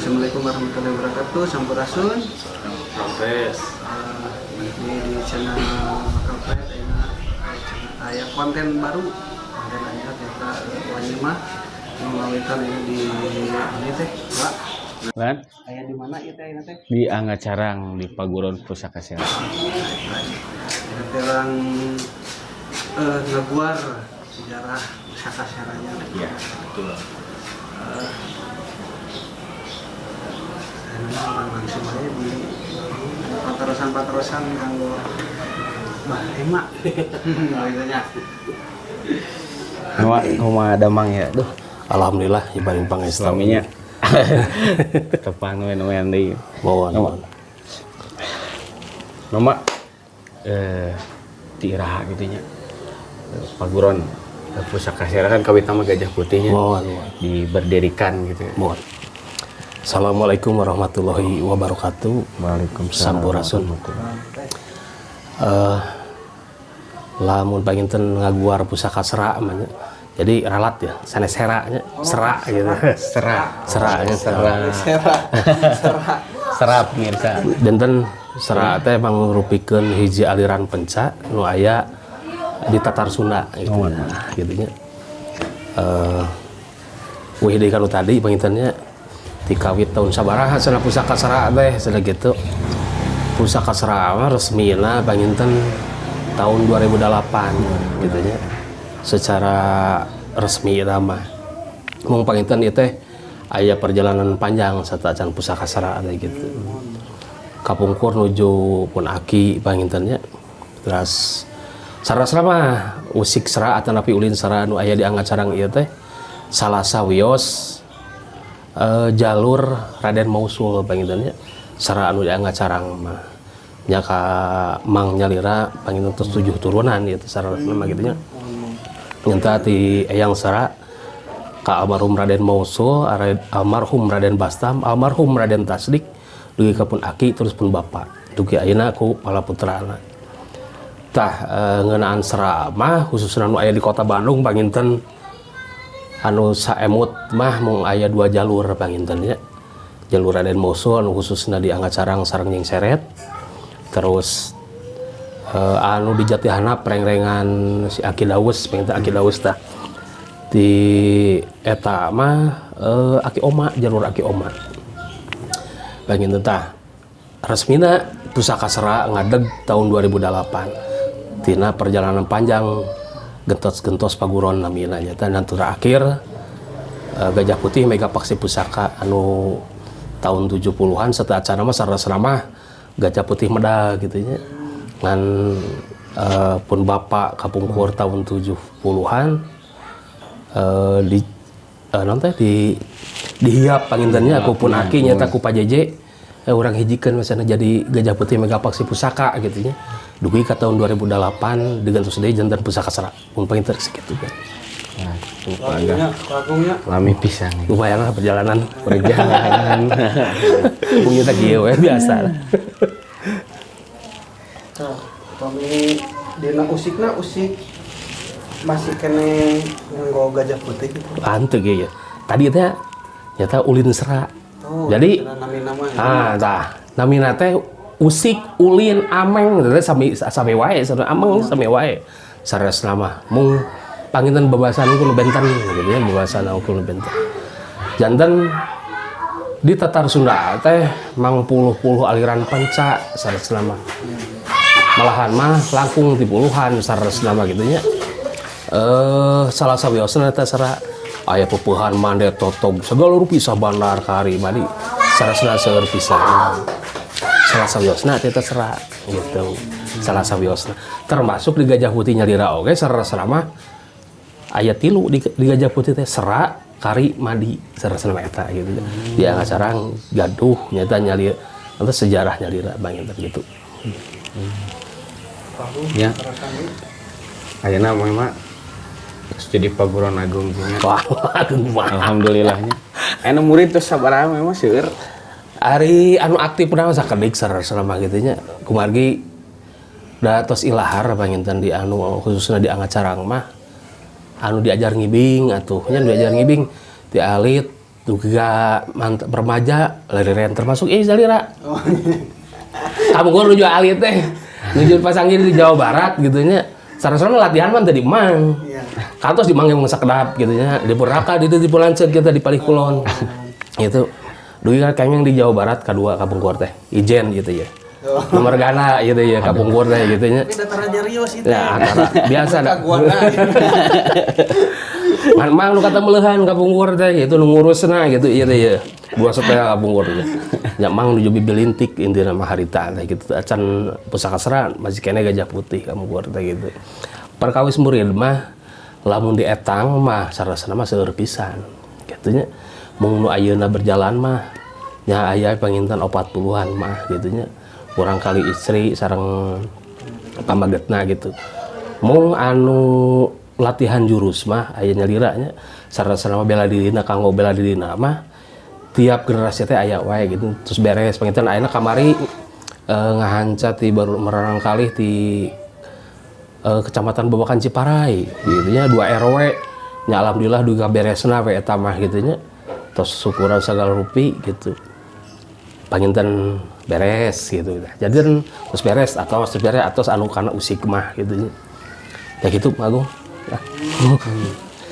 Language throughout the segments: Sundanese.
Assalamualaikum warahmatullahi wabarakatuh. Sampurasun. Rampes. Balik deui di channel Kampret ayeuna aya konten baru, konten anyar eta wanyema nu ngawitan ini di ini teh, Pak. Lan. Aya di mana ieu teh ayeuna teh? Di Anggacarang, di Paguron Pusaka Sera. Ayeuna teh urang ngaguar sejarah pusaka seranya. Iya, betul. Ayeuna urang langsung aja di patarosan-patarosan kanggo Bah Ema gitu nya. Nama kumaha damang ya? Duh, Alhamdulillah ibarin pangestu. Suaminya. Tepang we deui. Bawa. Nama. Nama ti iraha gitu nya. Paguron Pusaka Sera kan kawit nama Gajah Putihnya Mohon, mohon. Diberdirikan gitu. Mohon. Assalamualaikum warahmatullahi wabarakatuh. Waalaikumsalam. Sampurasun. Lamun panginten ngaguar pusaka sera mah nya. Jadi ralat ya, sanes sera nya, sera gitu. Sera. Sera nya. Sera. Sera. Sera. Serap pemirsa. Janten sera teh mangrupikeun hiji aliran penca nu aya di Tatar Sunda gitu. Nah, gitu nya. Wih deui kanu tadi pangintennya dikawit tahun sabaraha cenah pusaka sera teh cenah gitu. Pusaka sera mah resmina panginten tahun 2008 gitu nya. Secara resmi eta mah. Mung panginten ieu teh aya perjalanan panjang sateuacan pusaka sera teh gitu. Kapungkur nuju pun aki pangintennya. Terus sarasana mah usik sera atanapi ulin sera nu aya di Anggacarang ieu teh salah sawios jalur Raden Mausul panginten nya. Sera anu di Anggacarang mah nya ka Mang Nyalira panginten tos tujuh turunan ieu teh sarasana mah gitu nya. Nyata ti Eyang Sera ka almarhum Raden Mausul, almarhum Raden Bastam, almarhum Raden Tasdik, dugi ka pun aki terus pun bapak. Dugi ayeuna ku pala putrana. Tah ngeunaan sera mah khususna nu aya di kota Bandung panginten anu saemut mah mung aya dua jalur panginten nya. Jalur Raden Mausul anu khususna di Anggacarang sareng Nyingsiret. Terus anu di Jatihanap rengrengan si Aki Daus, panginten Aki Daus tah. Di eta mah Aki Oma, jalur Aki Oma. Panginten tah resmina pusaka sera ngadeg tahun 2008. Tina perjalanan panjang gentos-gentos paguron namina nya teh dan terakhir Gajah Putih Mega Paksi Pusaka anu tahun 70-an sateuacan mah sarasana mah Gajah Putih medal gitu nya. Ngan pun bapak kapungkur tahun 70-an di naon teh di dihiap pangintennya aku pun aki nya ku Pak Jeje urang hijikeun misalnya jadi Gajah Putih Mega Paksi Pusaka gitu nya. Dugi ka tahun 2008 digantos deui janten pusaka sera. Mun panginten sakitu kan. Nah, itu Pak Agah. Agungnya, agungnya. Lami pisan nih. Lumayan lah perjalanan. Perjalanan. Punya teh kieu we biasa lah. Nah, pami dina usikna usik masih keneh nganggo Gajah Putih gitu. Hanteu ge ya. Tadi teh nyata ulin sera. Oh, jadi nami nama ya. Ah, tah. Namina teh usik, ulin, ameng teh sami sami wae, sami ameng sami wae. Saresna mah mung panginten bebasan ku nu benten gitu ya, bebasan ku nu benten. Janten di Tatar Sunda teh mang puluh-puluh aliran penca saresna mah. Malahan mah langkung ti puluhan saresna mah gitu nya. Salah sawiosna eta sera aya pepeuhan mande totog segala rupi bandar kari madi saresna seueur pisan. Salah sawiosna teh sera gitu. Salah sawiosna termasuk di Gajah Putih nyalira oge saresna mah aya tilu di Gajah Putih teh sera kari madi saresna mah eta gitu. Di Anggacarang gaduh nyata nyalira atau sejarah nyalira banget gitu. Ya. Ayeuna mah terus jadi Paguron Agung nya. Wah, agung banget. Alhamdulillahnya. Anu murid terus sabaraha memang seueur? Ari anu aktif mah sakedik saresna mah gitu nya. Kumargi da tos ilahar panginten di anu khususnya di Anggacarang mah anu diajar ngibing atuh nya diajar ngibing ti alit. Dugi ka remaja lariren, termasuk salira. Kapungkur nuju alit teh, nuju pasanggir di Jawa Barat gitu nya. Sareng latihan mah tadi mang. Kantos di mang yang sakedap gitu nya. Di Puraka di di Pulanceut kita di Palih Kulon. Gitu. Dugi ka kengeng di Jawa Barat kadua kapungkur teh. Ijen gitu ya. Nomor gana gitu ya kapungkur teh gitu nya. Tapi datar aja Rio sih teh. Ya, antara biasa dah. Kaguana. Man mang nu kata meleuhan kapungkur teh gitu, nu ngurusna gitu ieu teh ya. Dua setel kapungkur teh. Ya mang nuju bibilintik intina mah harita teh gitu. Acan Pusaka Sera masih keneh Gajah Putih kapungkur teh gitu. Perkawis murid mah lamun dietang mah sarasana mah seueur pisan. Kitu nya. Mung nu ayeuna berjalan mah nya aya panginten 40-an mah gitu nya. Kurang kali istri sareng pamagetna gitu. Mung anu latihan jurus mah aya nyalira nya, sarasana mah bela dirina, kanggo bela dirina mah tiap generasi teh aya wae gitu. Terus beres panginten ayeuna kamari ngahanca ti baru merarang kalih ti Kecamatan Babakan Ciparai gitu nya, 2 RW nya. Alhamdulillah dugi beresna we eta mah gitu nya, tos syukuran segala rupi gitu, panginten beres gitu. Jadi terus beres atau terus beres atau anu kana usik mah gitu ya, gitu Pak Agung ya.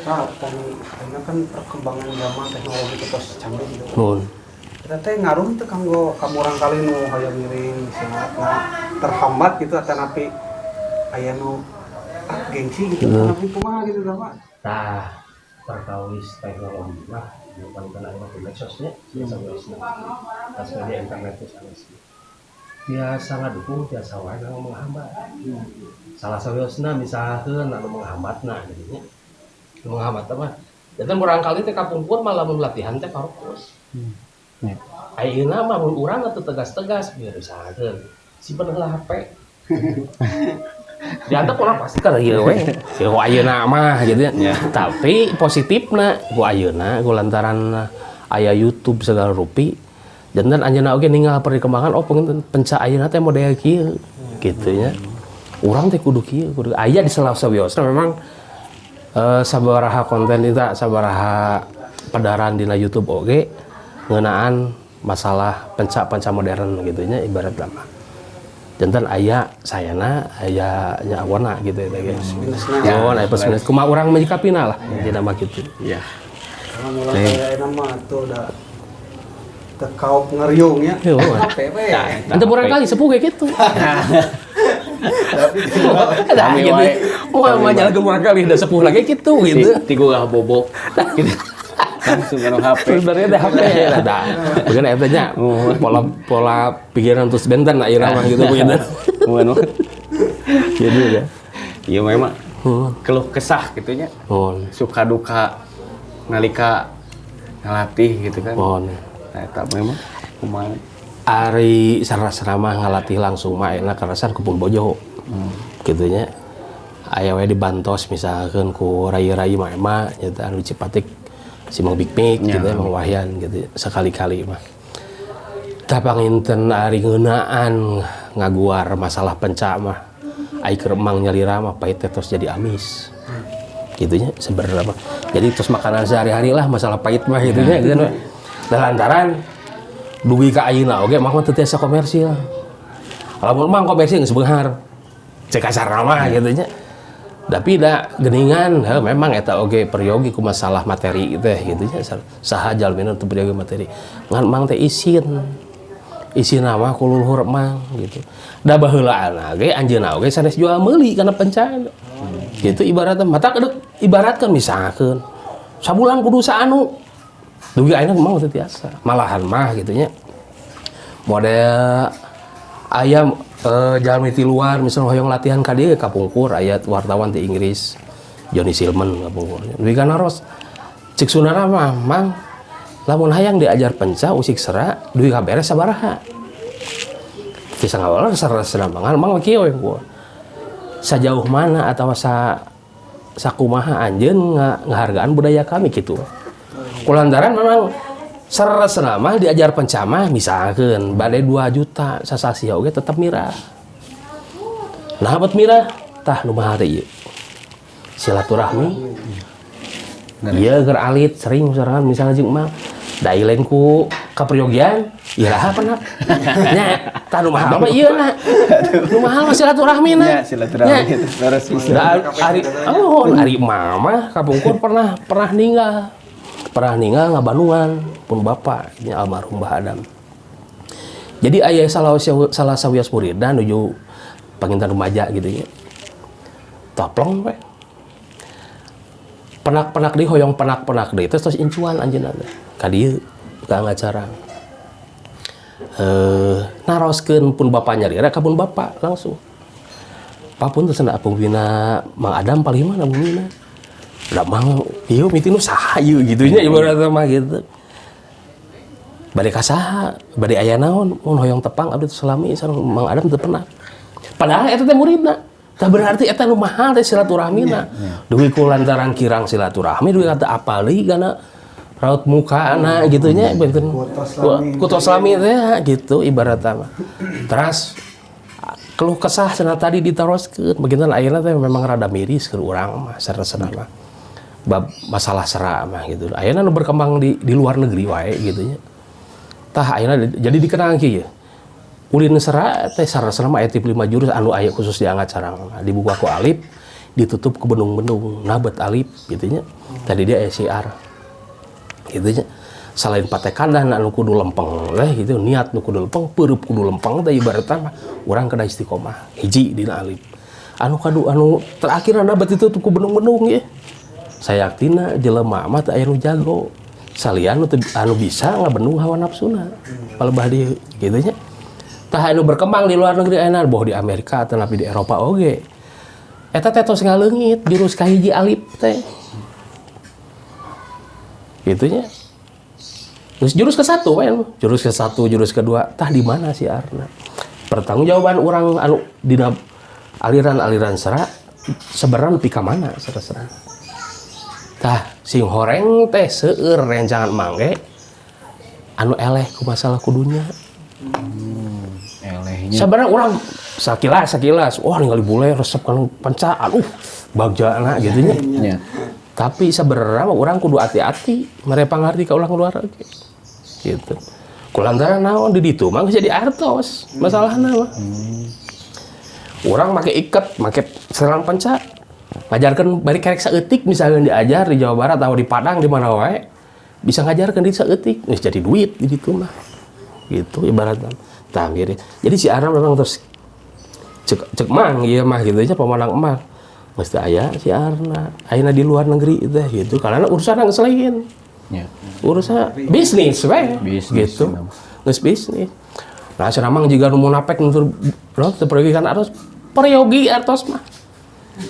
Nah, karena kan perkembangan zaman teknologi itu tos canggih gitu. Nuhun. Kita teh ngaruh teu kanggo kamurang kali nu hoyong ngiring silatna, terhambat gitu atau napi aya nu gengsi gitu atau napi kumaha gitu tah, Pak? Tah, perkawis teknologi mah nu panginten aya di medsosnya biasa tas media internet teh sanes biasa ngadukung, biasa wae kanggo menghambat. Salah sawiosna misalkeun anu menghambatna gitu nya. Nu menghambat mah jadi murang kali teh kapungkur mah lamun latihan teh parokus. Ayeuna mah mun urang atuh tegas-tegas biar misalkeun simpen heula HP. Diantep orang pasti kan ieu we. Si ku ayeuna mah gitu ya. Tapi positifna ku ayeuna ku lantaran aya YouTube segala rupi, janten anjeunna oge ninggal perkembangan, oh pengen penca ayeuna teh model kieu gitu nya. Urang teh kudu kieu, kudu aya di salah sawiosna memang sabaraha konten itu, sabaraha pedaran dina YouTube oge ngeunaan masalah penca-penca modern gitu nya, ibarat mah. Janten aya sayana aya nya awana gitu ya guys. Minusna. Oh, aya plus minus. Kumaha urang menyikapina lah intina mah gitu. Karena mulai kayak enak mah tuh udah teu ngeriung ya. Iya. HP we. Ente kurang kali sepuh kayak gitu. Tapi Nah, Kami gitu. wae. Wah, mah jalan kurang kali udah sepuh lagi gitu gitu. Ti gua bobo. Gitu. Langsung anu HP. Sebenarnya ada HP ya, nah, bukan eta nya pola pola pikiran terus benten lah irama gitu begitu. Bukan. Gitu ya. Iya memang keluh kesah gitu nya. Suka duka nalika ngalatih gitu kan. Nah, eta memang kumaha? Ari sarasana mah ngalatih langsung mah enak karasan kumpul bojo. Gitu nya. Aya we dibantos misalkan ku rai-rai mah ema nya anu Cipatik si Mang Big Mik gitu ya, Mang Wahyan gitu sekali-kali mah. Tah, panginten ari ngeunaan ngaguar masalah penca mah ai keur emang nyalira mah pahit teh terus jadi amis. Gitu nya sebenarnya mah. Jadi terus makanan sehari-hari lah masalah pahit mah gitu nya gitu. Dan lantaran dugi ka ayeuna oge mah teu tiasa komersil. Lamun emang komersil geus beunghar. Cek kasarna mah gitu nya. Tapi da geningan heuh memang eta oge peryogi ku masalah materi teh gitu nya, saha jalmina teu peryogi materi. Ngan mang teh isin. Isin mah ku luluhur emang gitu. Da baheulaana ge anjeunna oge sanes jual meuli kana penca. Gitu ibaratna mata kedek ibaratkan misalkeun sabulan kudu saanu. Dugi ayeuna mah teu tiasa. Malahan mah gitu nya. Model ayam jalmi ti luar misalnya hoyong latihan ka dieu, kapungkur aya wartawan ti Inggris Johnny Silman kapungkur. Dugi ka naros cek Sunara mah, "Mang, lamun hayang diajar penca usik sera dugi ka beres sabaraha?" Bisa ngawal sarasana mangan mang kieu we ku. Sajauh mana atau sakumaha anjeun ngahargaan budaya kami gitu. Kulantaran memang sarasana mah diajar penca mah misalkeun bade 2 juta sasasi oge tetep mirah. Nah, buat mirah tah nu mahal teh ieu. Silaturahmi. Iya keur alit sering sorangan misalnya jeung mah. Da lain ku kaperyogian, iraha pernah. Nya, tah nu mahal mah ieu na. Nu mahal mah silaturahmi na. Ya, silaturahmi itu terus bisa. Da ari oh, ari mama kapungkur pernah pernah ninggal. Pernah ninggal ngabandungan pun bapak nya, almarhum Mbah Adam. Jadi aya salah salah sawios muridna nuju panginten rumaja gitu nya. Toplong we. Penak-penak deui, hoyong penak-penak deui, terus terus incuan anjeunna teh. Ka dieu ka ngacarang. Naroskeun pun bapak nyalira ka pun bapak langsung. Pak, pun cenah, pembina Mang Adam paling mana bumina? Da Mang ieu miti nu saha ieu gitu nya, ibaratna mah gitu. Bade ka saha? Bade aya naon? Mun hoyong tepang abdi teh salami sareng Mang Adam teu pernah. Padahal eta teh muridna. Tah, berarti eta nu mahal teh silaturahmina. Dugi ku lantaran kirang silaturahmi, dugi kata apal deui kana raut mukana gitu nya benten. Kutos lami. Kutos lami teh gitu ibaratna mah. Terus keluh kesah cenah tadi ditaroskeun, begitu akhirnya teh memang rada miris ke urang mah sareng mah bab masalah sera mah gitu. Ayeuna nu berkembang di luar negeri wae gitu nya. Tah, ayeuna jadi dikenang kieu. Ulin sera teh sareng mah aya 5 jurus anu aya khusus di Angacarang. Dibuka ku alif, ditutup ku bendung-bendung, nabet alif gitu nya. Tadi dia aya siar. Gitu nya. Selain patekadan anu kudu lempeng teh gitu, niat nu kudu lempeng, peureub kudu lempeng teh, ibaratna mah urang kena istiqomah. Hiji dina alif. Anu kadu anu terakhir nabet itu ku bendung-bendung ya. Sayaktina jelema mah teu aya nu jago. Salian nu anu bisa ngabendung hawa nafsuna. Palebah dieu gitu nya. Tah, anu berkembang di luar negeri ayeuna, boh di Amerika atau di Eropa oge. Eta teh tos ngaleungit jurus kahiji alif teh. Gitu nya. Terus jurus ke satu, we, jurus ke satu, jurus kedua, tah di mana sih arna? Pertanggungjawaban orang anu dina aliran-aliran sera sebenarnya nepi ka mana sera-sera. Tah, sing horeng teh seueur rencangan mangge anu eleh ku masalah kudunya. Elehnya. Sebenarnya orang sakilas sakilas, wah, ningali bule resep kan penca, aduh, bagjana gitu nya. Tapi sebenarnya mah orang kudu hati-hati mere pangarti ka ulah keluar oge. Gitu. Kulantaran naon, di ditu mah geus jadi artos masalahna mah. Urang make iket, make setelan penca, ngajarkeun bari kerek saeutik, misalnya diajar di Jawa Barat atau di Padang, di mana wae bisa ngajarkeun di saeutik, geus jadi duit di ditu mah. Gitu ibaratnya. Tah, mirip. Jadi si Arab memang terus cek cek mang ieu mah gitu aja, pemenang emang. Mesti aya si Arna. Ayeuna di luar negeri teh gitu. Karena urusan geus lain. Urusan bisnis we. Bisnis, gitu. ya. Geus bisnis. Nah, cenah mang jiga nu munafik nu teu peryogi kan artos, peryogi artos mah.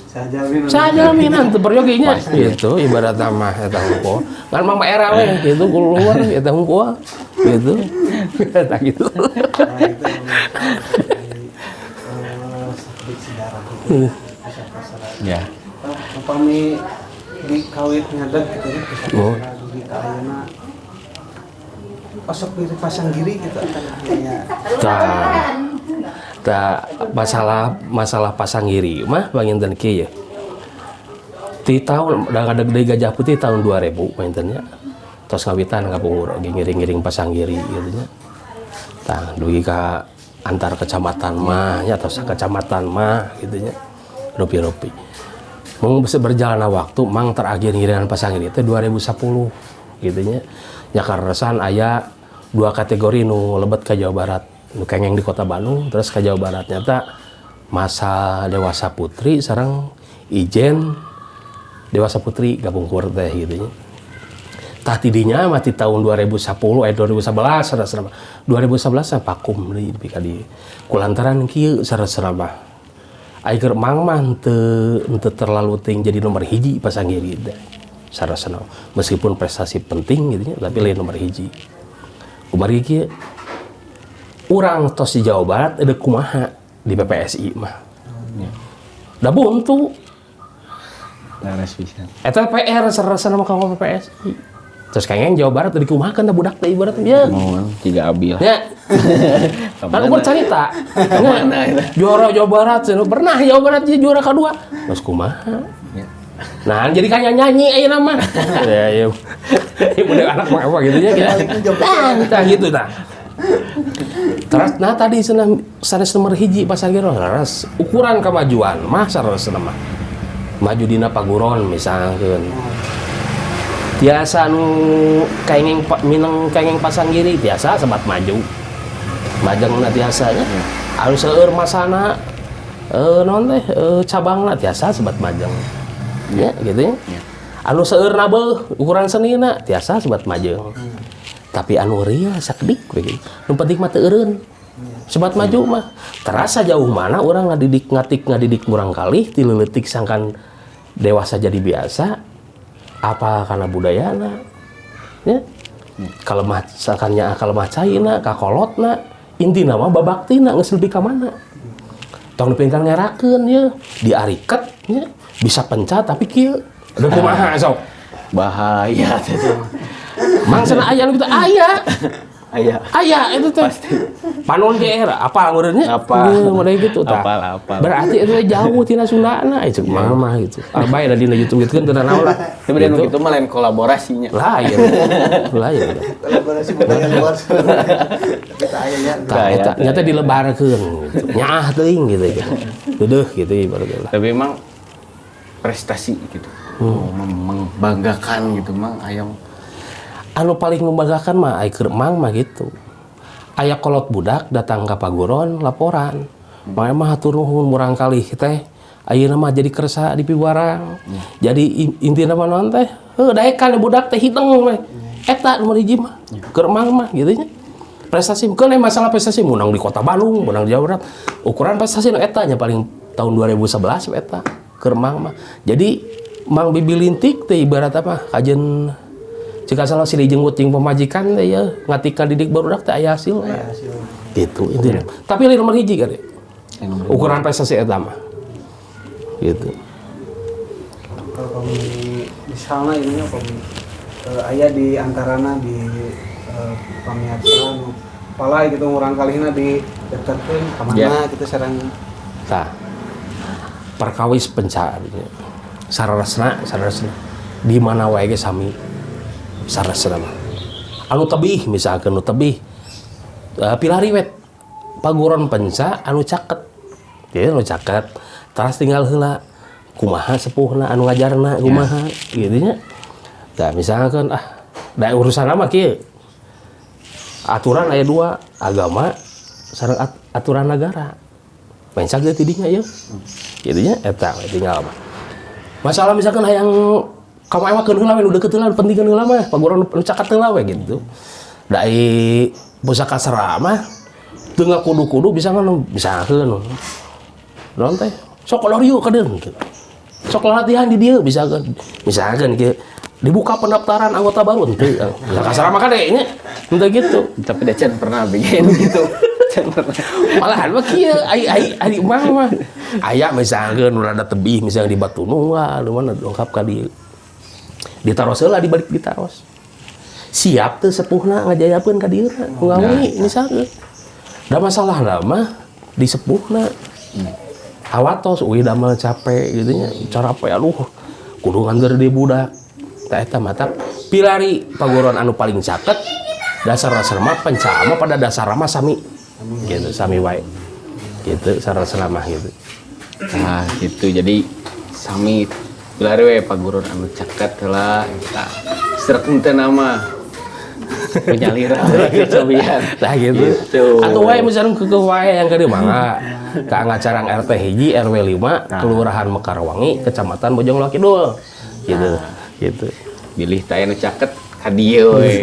Sajamin. Sajaminan teu peryogi nya gitu ibaratna mah eta hungkul. Ngan mah era we gitu keluar eta hungkul gitu. Eta gitu. Nah, itu emang dari sedikit sejarah gitu. Pusaka Sera. Nah, upami di kawit ngadeg gitu ya, pusaka sera dugi ka ayeuna, osok mirip pasanggiri gitu ya. Tah, tah, masalah masalah pasanggiri mah panginten kieu ya. Ti tahun da ngadeg deui Gajah Putih tahun 2000 panginten nya. Tos ngawitan kapungkur oge ngiring-ngiring pasanggiri gitu nya. Tah, dugi ka antar kecamatan mah nya, atau kecamatan mah gitu nya. Rupi-rupi. Mung berjalannya waktu mang terakhir ngiringan pasanggiri itu 2010 gitu nya. Ya karesan aya dua kategori nu lebet ke Jawa Barat. Nu kengeng di Kota Bandung terus ke Jawa Barat nyata masa dewasa putri sareng ijen dewasa putri gabung teh gitu nya. Tah, tidinya mati tahun 2010 2011 sareng 2011 saya vakum deui nepi ka dieu. Kulantaran kieu sareng mah. Ai keur mang mah henteu henteu terlalu ting jadi nomor hiji pasanggiri teh. Sarasana meskipun prestasi penting gitu nya, tapi lain nomor hiji. Kumargi kieu, urang tos di Jawa Barat ada kumaha di PPSI mah. Da buntu. Leres pisan. Eta PR sarasana mah kanggo PPSI. Terus kayaknya Jawa Barat tadi kumaha kan budak teh ibaratnya ya. Mau tiga abil. Ya. Kan ukur cerita. Kemana itu? Juara Jawa Barat, cenah. Pernah Jawa Barat jadi juara kedua. Terus kumaha? Ya. Nah, jadi kayak nyanyi ayeuna mah. Ya, ya. Ya udah anak mah apa gitu ya. Nah, nah gitu nah. Terus nah tadi cenah sanes nomor hiji Pasanggiri leres ukuran kemajuan mah saresna mah. Maju dina paguron misalkan. Tiasa nu kenging mineng kenging Pasanggiri tiasa sebat maju. Majengna tiasa nya. Anu seueur masana naon teh cabangna tiasa sebat majeng. Ya gitu ya. Anu seueurna beuh ukuran senina tiasa sebat majeng. Tapi anu real sakedik we gitu. Nu penting mah teu eureun. Sebat maju mah terasa jauh mana orang ngadidik ngatik ngadidik murang kali ti leutik sangkan dewasa jadi biasa apa karena budayana ya kalemah sangkannya kalemah caina kakolotna intina mah babaktina geus lebih ka mana tong dipingkan ngerakeun ya diariket ya bisa penca tapi kieu udah kumaha sok. Bahaya teh. Mang cenah aya nu kitu aya. Aya. Aya itu teh. Panon GR apa ngeureunnya? Apal. Model gitu tah. Apal, apal. Berarti itu teh jauh tina Sundana cek mama gitu. Ah bae da dina YouTube gitu kan teu naon lah. Tapi dan gitu mah lain kolaborasinya. Lain. Lain. Kolaborasi budaya luar. Kita ayahnya. Tah eta nyata dilebarkeun gitu. Nyaah teuing gitu kan. Deudeuh gitu ibaratnya lah. Tapi emang prestasi gitu. Oh, membanggakan gitu mang ayam. Anu paling membanggakan mah ai keur Mang mah gitu. Aya kolot budak datang ka paguron laporan. Mang mah hatur nuhun murang kali teh ayeuna mah jadi kersa di piwarang. Jadi intina mah naon teh? Heuh daekan budak teh hideng we. Eta nomor hiji mah. Keur Mang mah gitu nya. Prestasi bukan masalah prestasi menang di Kota Bandung, menang di Jawa Barat. Ukuran prestasi nu eta nya paling tahun 2011 eta keur Mang mah. Jadi Mang Bibi Lintik teh ibarat apa? Kajen jika salah silih jenggut jeung pamajikan teh ya ngatika didik barudak teh aya hasilna. Gitu intinya. Tapi lain nomor hiji kan ya. Ukuran prestasi eta mah. Gitu. Kalau kami misalnya ini ya kami aya di antarana di pamiarsa nu palai gitu murang kalihna di daftarkeun ka mana gitu sareng. Tah. Perkawis penca sararesna sararesna di mana wae ge sami sararesna mah. Anu tebih misalkan anu tebih pilari wet paguron penca anu caket. Jadi anu caket teras tinggal heula kumaha sepuhna anu ngajarna kumaha gitu nya. Tah misalkan ah da urusan mah kieu. Aturan aya dua, agama sareng aturan negara. Penca ge tidinya ieu. Gitu nya eta we tinggal mah. Masalah misalkan hayang kamu ewakeun heula we nu deukeut heula pentingkeun heula mah paguron nu caket heula we gitu. Da ai pusaka sera mah teu ngakudu-kudu bisa ngan misalkeun naon teh sok kolor yuk ka dieu gitu. Sok latihan di dieu misalkan misalkan kieu dibuka pendaftaran anggota baru henteu. Pusaka sera mah kade nya henteu gitu. Tapi dia can pernah bikin gitu. Can pernah. Malahan mah kieu ai ai ai mah mah aya misalkan nu rada tebih misalnya di Batu lah di mana dongkap ka dieu ditaros heula di balik ditaros siap teu sepuhna ngajayapeun ka dieu ngawi misalkan da masalah mah di sepuhna hawatos uih damel capek gitu nya cara apa ya aduh kudu nganter di budak tah eta mata pilari paguron anu paling caket dasar-dasar mah penca mah pada dasar mah sami gitu sami wae gitu sareng mah gitu. Nah, gitu. Jadi sami pilari we paguron anu caket heula eta. Srek henteu nama penyalira we cobian. Nah gitu. Gitu. Atau wae misalnya ke wae yang ke mangga ke Angacarang RT hiji RW 5 Kelurahan Mekarwangi Kecamatan Bojongloa Kidul gitu gitu. Bilih teh anu caket ka dieu we.